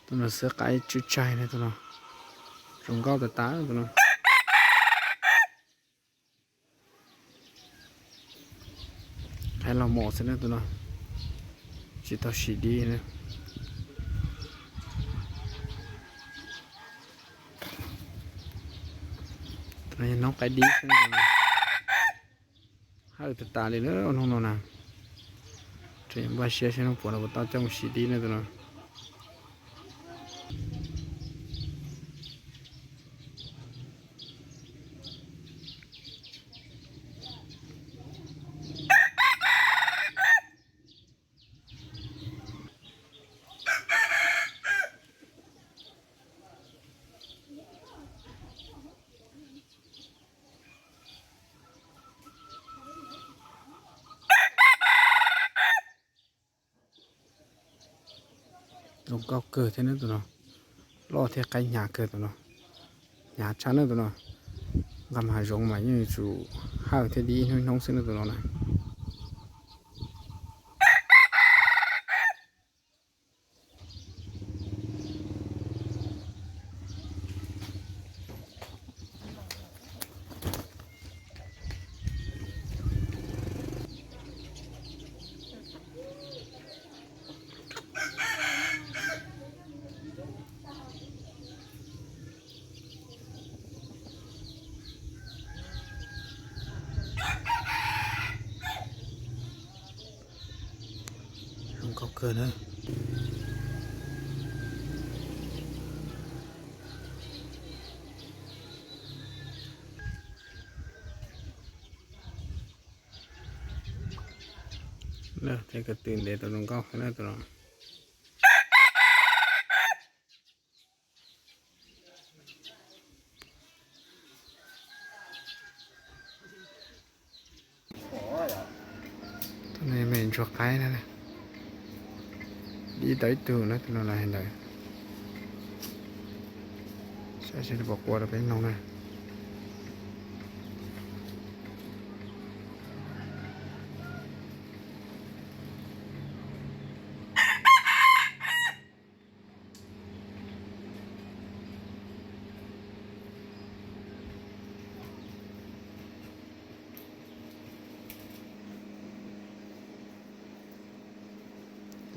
Tus no xwb qaib tswb tsaig na tus no. Zoo nkauj tas tas tus no. Qaib los mos xwb na tus no. Tsis tau sim dib na. Tus no yog noob qaib dib xwb na tus no. Hawj tas tas li na hnub no na. Tseem npaj siab saib hnub puas no puas tau coj mus sim dib na tus no. Zoo nkauj kawg thiab na tus no. Loj thiab qaib hnyav kawg tus no. Hnyav tshaj na tus no. Nqa mus hav zoov mas yeej yuav tsum hawj thiab dib ib hnub ib hnub xwb na tus no na. Zoo nkauj kawg na. Tej ko tw ntev tau zoo nkauj na tus no. Tus no me ntsuag qaib na. Dib tau ib tug na tus no los ntawd. Saib seb puas qua rau peb mloog na.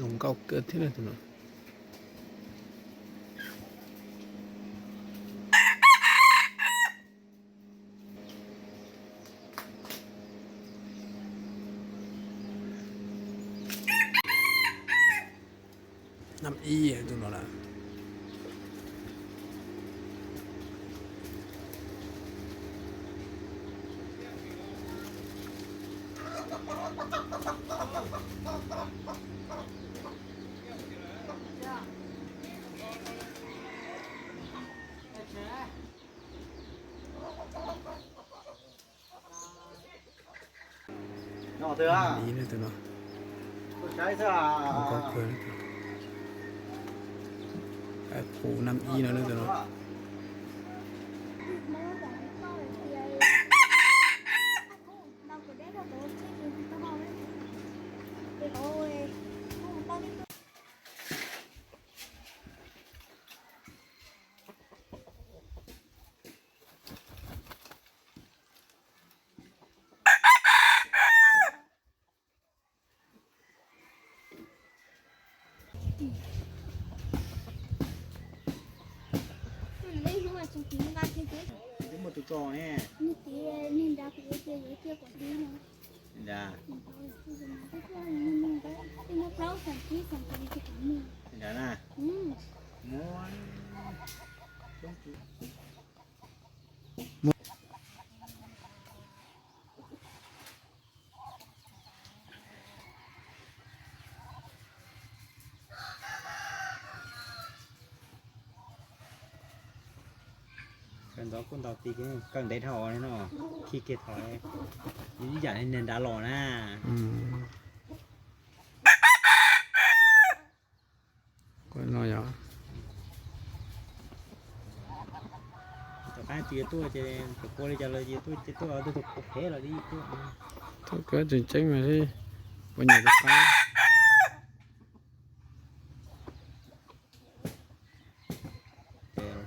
Zoo nkauj kawg thiab na tus no. Nab ib tus no lawm. Ib na tus no. Zoo nkauj kawg. Qaib qus nab ib no na tus no. Twb muaj tus tso ne. Nda. Nda na. Muaj. Kawm ntxov kuj ntaus ti kawg ntev dhau no, khij kiag thaum ib yam li niag nrad los na. Tom qab tsis tuaj ces kom kua li cas los ces tuaj ces tuaj, tuaj tus phev los li tuaj. Tuaj kawg tseem ceeb mas li, puas nyiam tus qab.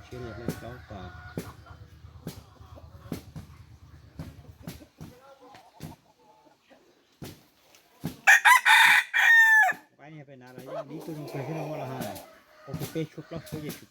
Thiab li plaub tos. Qaib niag pem na los yeej dib tuaj zoo kawg thiab no muaj los ha. Kaum peb tshuab plaub tshuab yog tsum